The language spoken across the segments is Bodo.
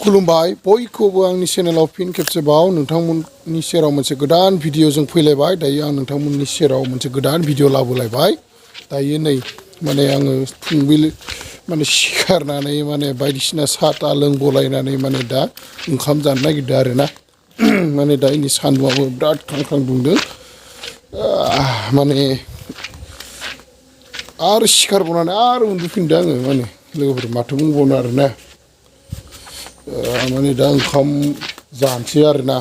खुलुमबाय बयखौबो आंनि चेनेलाव फिन खेबसेबाव नोंथांमोननि सेराव मोनसे गोदान भिडिअ जों फैलायबाय दायो आं नोंथांमोननि सेराव मोनसे गोदान भिडिअ लाबोलायबाय दायो नै माने आङो फुंबिलि माने सिखारनानै माने बायदिसिना साहा ता लोंबोलायनानै माने दा ओंखाम जानो नागिरदों आरोना माने दा इनि सान्दुंआबो बिराद ख्रां ख्रां दुंदों माने आरो सिखारबावनानै आरो उन्दुफिनदों आङो माने लोगोफोर माथो बुंबावनो आरोना माने दा ओंखाम जानोसै आरोना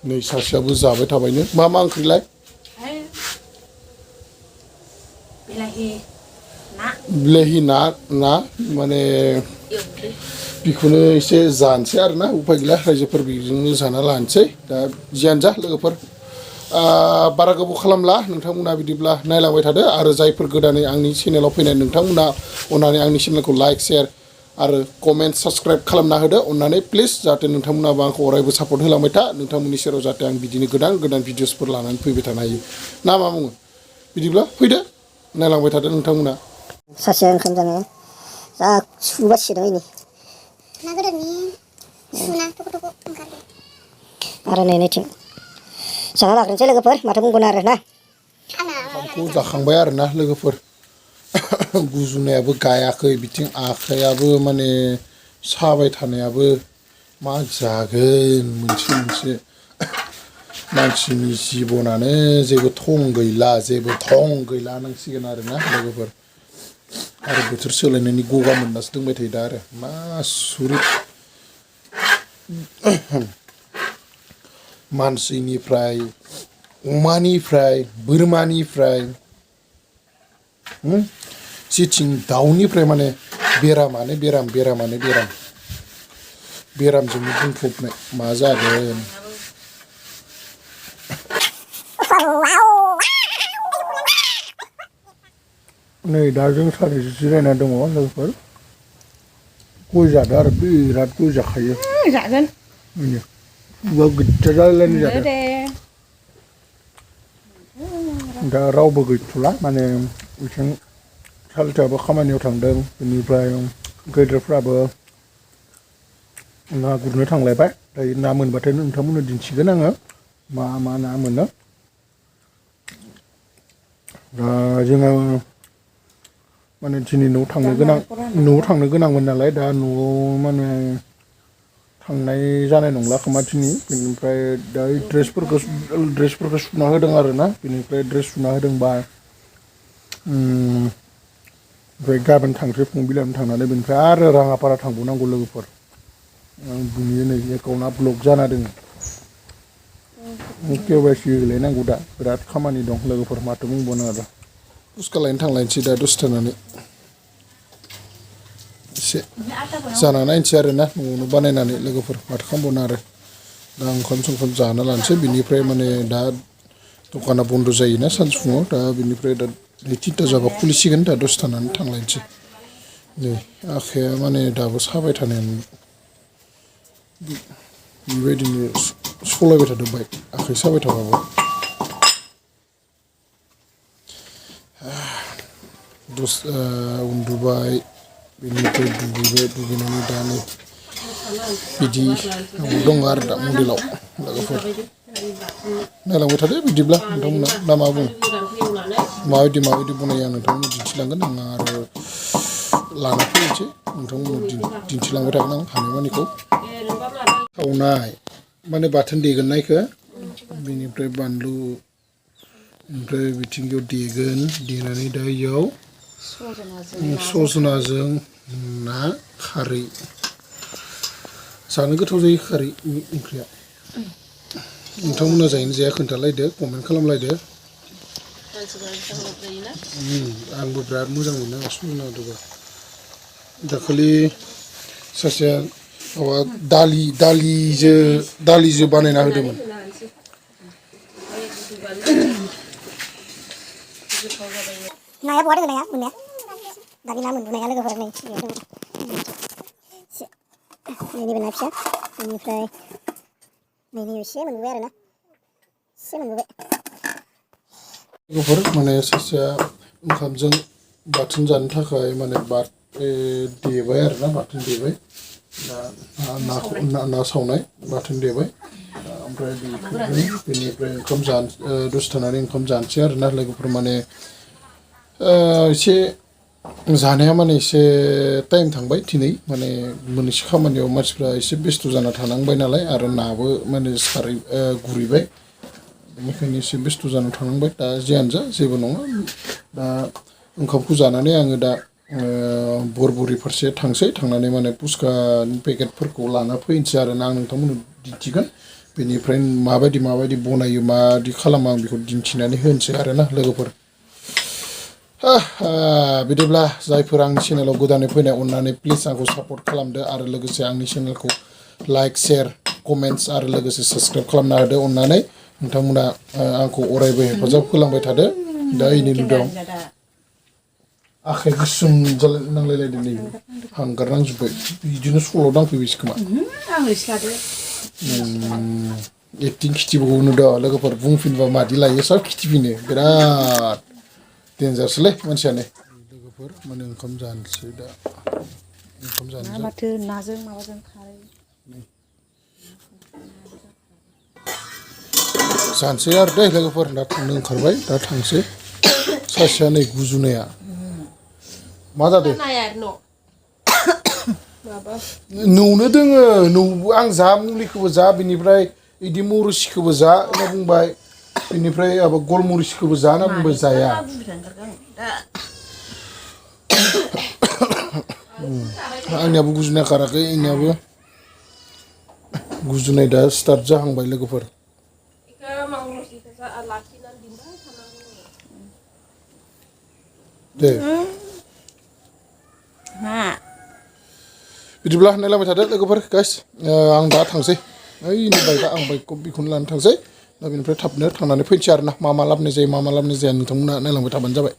नै सासेयाबो जाबाय थाबायनो मा ओंख्रिलाय बिलाहि ना माने बेखौनो एसे जानोसै आरोना उफाय गैला रायजोफोर बेजोंनो जाना लानोसै दा जियानो जा लोगोफोर बारा गोबाव खालामला नोंथांमोना बिदिब्ला नायलांबाय थादो आरो जायफोर गोदानै आंनि चेनेलाव फैनाय नोंथांमोना अननानै आंनि चेनेलखौ लाइक शेयार आरो कमेन्ट साबस्क्राइब खालामना होदो अननानै प्लिज जाहाथे नोंथांमोनाबो आंखौ अरायबो सापर्ट होलांबाय था नोंथांमोननि सेराव जाहाथे आं बिदिनो गोदान गोदान भिडिअसफोर लानानै फैबाय थानो हायो ना मा बुङो बिदिब्ला फैदो नायलांबाय थादो नोंथांमोना सासेया ओंखाम जानाया जा सुबासिदों इनि ना गोदोरनि सुना थुक ओंखारदों आरो नैथिं जाना लाग्रोनोसै लोगोफोर माथो बुंगोन आरो ना ओंखामखौ जाखांबाय आरोना लोगोफोर गुजुनायाबो गायाखै बिथिं आखायाबो माने साबाय थानायाबो मा जागोन मोनसे मानसिनि जिबनानो जेबो थं गैला होनांसिगोन आरोना लोगोफोर आरो बोथोर सोलायनायनि गगा मोननासो दंबाय थायो दा आरो मा सुरु मानसिनिफ्राय अमानिफ्राय बोरमानिफ्राय जेथिं दाउनिफ्राय माने बेरामानो बेरामजोंनो बुंफबनाय मा जागोन नै दा जों सानैसो जिरायना दङ लोगोफोर गय जादों आरो बिराद गय जाखायो जागोन खुगा गिदिर जालायलायनाय जादों दा रावबो गैथ'ला माने बिथिं सालथायाबो खामानियाव थांदों बेनिफ्राय गेदेरफ्राबो ना गुरनो थांलायबाय दायो ना मोनबाथाय नोंथांमोननो दिन्थिगोन आङो मा ना मोनो दा जोङो माने दिनै न'आव थांनो गोनांमोन नालाय दा न'आव माने थांनाय जानाय नंला खोमा दिनै बेनिफ्राय दा ड्रेसफोरखौ सुना होदों आरोना बेनिफ्राय ड्रेस सुना होदोंबा ओमफ्राय गाबोन थांसै फुंबिलियावनो थांनानै बेनिफ्राय आरो राङापारा थांबावनांगौ लोगोफोर आं बुंयो नै एकाउन्टआ ब्लक जाना दङ केवाइसि होलायनांगौ दा बिराद खामानि दं लोगोफोर माथो बुंबावनो आरो पुस्का लायनो थांलायनोसै दा दसे थानानै एसे जाना नायनोसै आरोना न'आवनो बानायनानै लोगोफोर माथो खालामबावनो आरो दा ओंखाम संखाम जाना लानोसै बिनिफ्राय माने दा दखाना बन्द' जायोना सानजौफुङाव दा बिनिफ्राय दा 3ता जाबा खुलिसिगोन दा दसे थानानै थांलायनोसै नै आखाइया माने दाबो साबाय थानायानो बेबायदिनो सलायबाय थादों बाइक आखाइ साबाय थाबाबो उन्दुबाय बेनिफ्राय दुगैनानै दा नै बिदि दङ आरो दा मन्दिराव लोगोफोर नायलांबाय थादो बिदिब्ला नोंथांमोना ना मा बुङो माबायदि बनायो आं नोंथांमोननो दिन्थिलांगोन आं आरो लाना फैनोसै नोंथांमोननो दिन्थिलांबाय थागोन आं हानायमानिखौ सावनाय माने बाथोन देगोन नायखो बेनिफ्राय बानलु ओमफ्राय बिथिंजाय देगोन देनानै दा इयाव सजनाजों ना खारै जानो गोथाव जायो खारै ओंख्रिया नोंथांमोना जायोना जाया खोन्थालायदो कमेन्ट खालामलायदो आंबो बिराद मोजां मोनो सजनादोबो दाखालि सासेया माबा दालिजों बानायना होदोंमोन नाया बहा दङ नाया मोननाया दानि ना मोनबोनाया लोगोफोर नै नैनिबो ना फिसा बेनिफ्राय नैनिबो एसे मोनबोबाय आरोना एसे मोनबोबाय लोगोफोर माने सासेया ओंखामजों बाथोन जानो थाखाय माने देबाय आरोना बाथोन देबाय ना सावनाय बाथोन देबाय ओमफ्राय बेनिफ्राय ओंखाम दसे थानानै ओंखाम जानोसै आरोना लोगोफोर माने एसे जानाया माने एसे टाइम थांबाय दिनै माने मोननैसो खामानियाव मानसिफ्रा एसे बेस्थ' जाना थानांबाय नालाय आरो नाबो माने गुरैबाय बेनिखायनो एसे बेस्थ' जाना थानांबाय दा जियानो जा जेबो नङा दा ओंखामखौ जानानै आङो दा बरबुरि फारसे थांसै थांनानै माने पुस्कानि पेकेटफोरखौ लाना फैनोसै आरोना आं नोंथांमोननो दिन्थिगोन बेनिफ्राय माबायदि बनायो माबायदि खालामो आं बेखौ दिन्थिनानै होनोसै आरोना लोगोफोर बिदिब्ला जायफोर आंनि चेनेलाव गोदानै फैनाय अननानै प्लिज आंखौ सापर्ट खालामदो आरो लोगोसे आंनि चेनेलखौ लाइक शेयार कमेन्ट्स आरो लोगोसे साबस्क्राइब खालामना होदो अननानै नोंथांमोना आंखौ अरायबो हेफाजाब होलांबाय थादो दा इनि नुदों आखाइ गोसोम नांलायलायदों नै हांगार नांजोब्बाय बिदिनो सल' दांफैबायसो खोमा एक्टिं खिथिबावो नुदों लोगोफोर बुंफिनबा मादि लायो सब खिथिफिनो बिराद डेन्जारसोलै मानसियानो लोगोफोर माने ओंखाम जानोसै दा ओंखाम जानोसै माथो नाजों माबाजों खारै जानोसै आरो दे लोगोफोर दा थांनो ओंखारबाय दा थांसै सासेया नै गुजुनाया मा जादों नौनो दोङो आं जा मुलिखौबो जा बिनिफ्राय बिदि मरुसिखौबो जा होनना बुंबाय बिनिफ्राय गलमरिसखौबो जा होनना बुंबाय जाया आंनियाबो गुजुनाया खाराखै इनियाबो गुजुनाय दा स्टार्ट जाहांबाय लोगोफोर दे बिदिब्ला नायलांबाय थादो लोगोफोर गाइस आं दा थांसै ओइनि बाइकआ आं बाइकखौ बेखौनो लानानै थांसै दा बेनिफ्राय थाबनो थांनानै फैनोसै आरो ना मा लाबोनाय जायो मा लाबोनाय जाया नोंथांमोना नायलांबाय थाबानो जाबाय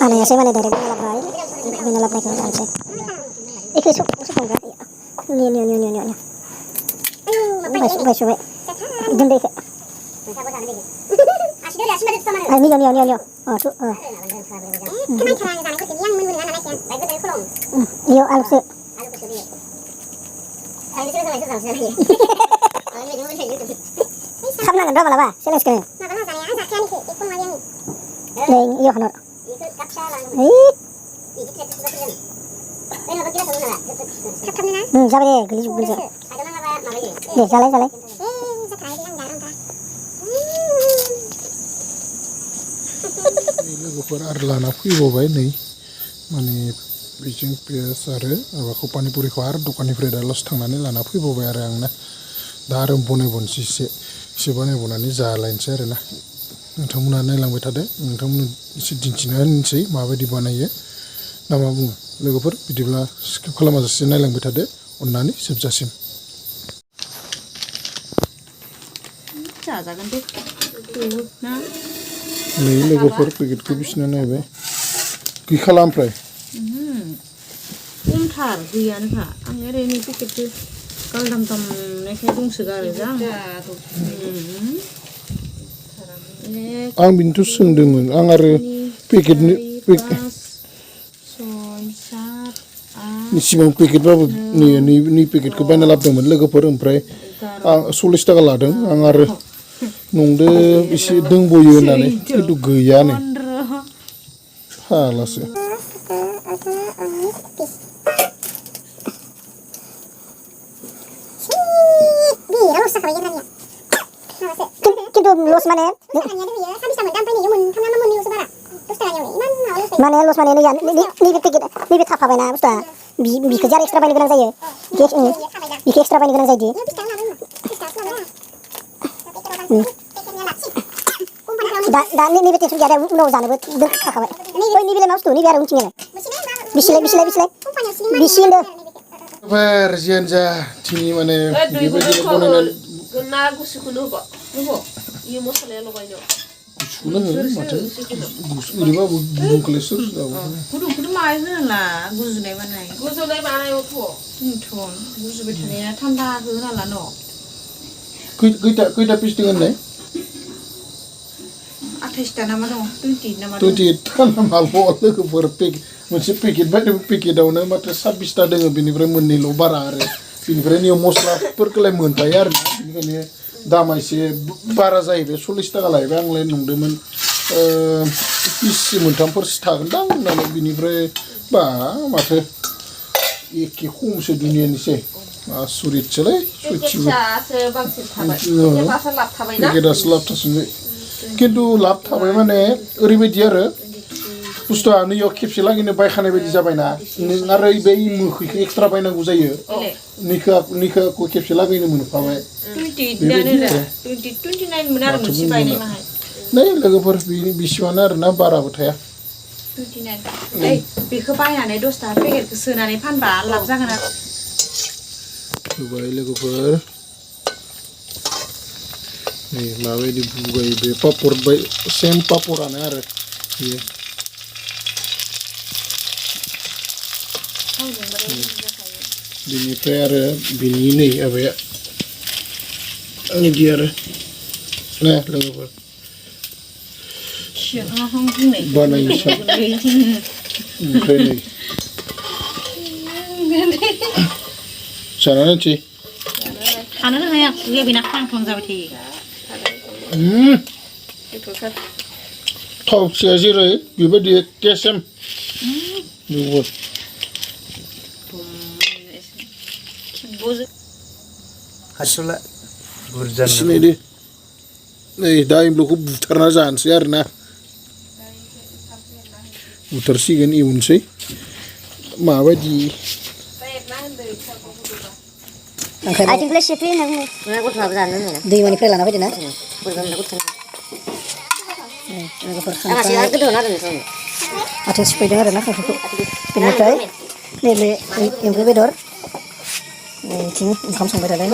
बानायासै माने डाइरेक्ट लाबोबाय बेनो लाबोनायखौ जानोसै बेखौ संग्रा बाय सुबाय दोनदो इयो आलुसो खालामनांगोन र' मालाबा चेलेन्जखौ नै इयो हनर जाबाय दे गोलैजोबगोन दे जालाय लोगोफोर आरो लाना फैबावबाय नै माने बेजों पियास आरो माबाखौ पानिपुरिखौ आरो दखाननिफ्राय दा लस थांनानै लाना फैबावबाय आरो आंना दा आरो बनायबावनोसै एसे बानायबावनानै जालायनोसै आरोना नोंथांमोना नायलांबाय थादो नोंथांमोन एसे दिन्थिना होनोसै माबायदि बानायो ना मा बुङो लोगोफोर बिदिब्ला स्किप खालामाजासे नायलांबाय थादो अननानै जोबजासिम जाजागोन दे नै लोगोफोर पेकेटखौ बिसिना नायबाय गैखाला ओमफ्राय खमथार गैयानोखा आं ओरैनो पेकेटखौ गालदामदामनायखाय दंसोगारो जा आं बिनोथ' सोंदोंमोन आं आरो पेकेटनि इसिबां पेकेटबाबो नै पेकेटखौ बायना लाबोदोंमोन लोगोफोर ओमफ्राय आं 40 थाखा लादों आं आरो नंदो एसे दंबयो होननानै खिन्थु गैयानो फाग्लासो खिन्थु लस माने लस माने नैबे पेकेट नैबे थाफाबायना बुस्थुआ बिखौ जार एक्सट्रा बायनो गोनां जायो बिखौ एक्सट्रा बायनो गोनां जायो दा नैबे टेनसन गैया उनाव जानोबो दोनखाबाय नैबेलाय मा बुस्थु नैबे आरो उनथिंलाय बिसि होनदो जियानो जा दिनै माने बेबायदि बनायनानै ना गुसुखौनो होबा इयो मसलाया लगायनो गुसुखौनो हो माथो ओरैबाबो गुदुंखौलाय सोर गुदुंखौथ' माहाय होनांला गुजुनाय बानायथ' गुजुबाय थानाया थान्दा होनाला न' खैथा पिस दङ होनलाय 28 नामा दङ 28 नामा दङ 28 नामाल' लोगोफोर मोनसे पेकेट बायदों पेकेटावनो मात्र 26 ता दङ बिनिफ्राय मोननैल' बारा आरो बिनिफ्राय नियम मस्लाफोरखौलाय मोनखायो आरो ना बेनिखायनो दामा एसे बारा जाहैबाय 40 टाका लायबाय आंलाय नंदोंमोन पिस मोनथामफोरसो थागोनदां होननानै बिनिफ्राय बा माथो एखे खमसो दुनियानिसै आसुरितसोलै पेकेटसासो बांसिन थाबाय पेकेटासो लाब थाबाय ना पेकेटासो लाब थासिनबाय खिन्थु लाब थाबाय माने ओरैबायदि आरो बुस्थुआ नैयाव खेबसे लागैनो बायखानाय बायदि जाबायना नों आरो बै मोखैखौ एक्सट्रा बायनांगौ जायो निखौ खेबसे लागैनो मोनफाबाय 29 मोन आरो मोनसे बायनाय माहाय नै लोगोफोर बिसिबानो आरोना बाराबो थाया 29 ओइ बेखौ बायनानै 10 टाका पेकेटखौ सोनानै फानबा लाब जागोन आरो होबाय लोगोफोर नै माबायदि बुगायो बे पापर बाय सेम पापरानो आरो बेयो बिनिफ्राय आरो बिनि नै माबाया बिदि आरो ना लोगोफोर बानायनोसै ओमफ्राय नै जानानै थि थानोनो हाया खुगाया बेना ख्लां जाबाय थायो थावसिया जेरै बेबायदि केसेम हासुला बुरजा सिनायदो नै दा एम्बुखौ बुथारना जानोसै आरोना बुथारसिगोन इयुनसै माबायदि आथिंखौलाय सेफ्रि होनना बुङो गथ'आबो जानो होनो दैमानिफ्राय लाना फैदो ना आथिं सिफायदों आरो ना खांख्राइखौ बेनिफ्राय नैबे एम्बु बेदर नैथिं ओंखाम संबाय थादों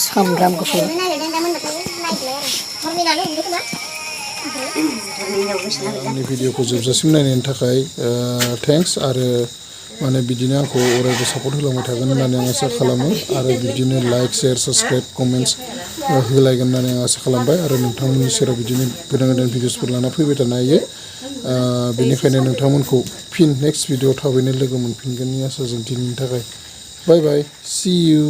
सामब्राम गुफुर आंनि भिडिअखौ जोबजासिम नायनायनि थाखाय थेंक्स आरो माने बिदिनो आंखौ अरायबो सापर्ट होलांबाय थागोन होननानै आं आसा खालामो आरो बिदिनो लाइक शेयार साबस्क्राइब कमेन्ट्स होलायगोन होननानै आं आसा खालामबाय आरो नोंथांमोननि सेराव बिदिनो गोदान गोदान भिडिअसफोर लाना फैबाय थानो हायो बेनिखायनो नोंथांमोनखौ फिन नेक्स्ट भिडिअ थाबैनो लोगो मोनफिनगोननि आसाजों दिनैनि थाखाय बाय बाय सी इउ